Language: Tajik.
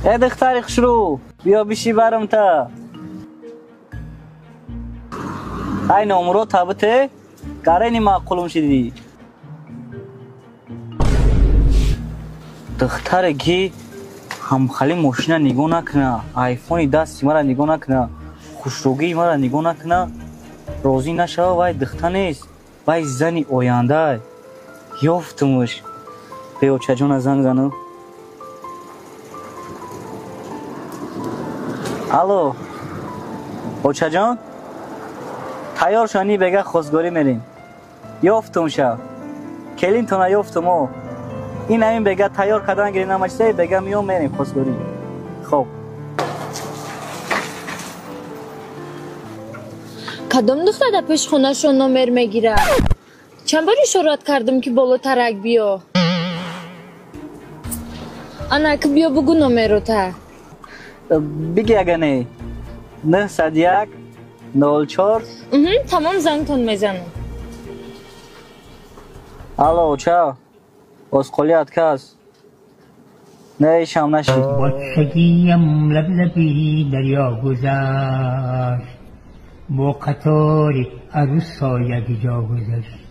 Э духтари хушрӯ, биё биши барам та. Ай номуро табите, гарени маъқулум шидӣ. Духтаре ки ҳамхали мошина нигоҳ накуна, айфони дасти мара нигоҳ накуна, хушрӯгии мара нигоҳ накуна, розӣ нашава, вай духта нест, вай зани ояндай. Ёфтумуш. Беочаҷона занг занам. Алло, очаҷон, тайёр шани, бега хостгорӣ мерем. Ёфтум ша. Келинтона ёфтум о. Ин ҳамин бега тайёр кардан гирем намачизае, бега миём мерем хостгорӣ. Хоб. Кадом духтар дар пеши хонашон номер мегирад? Чанд бор ишорат кардам, ки болотарак биё. Ана ки биё, бугӯ номерота. Биги агане. 901 04. Тамом, зангтон мезанам. Алло, оча. Озқоли отказ. Не, ишам нашид. Бачагиям лаблаби дарё гузашт, бо қатори арӯсо якҷо гузашт.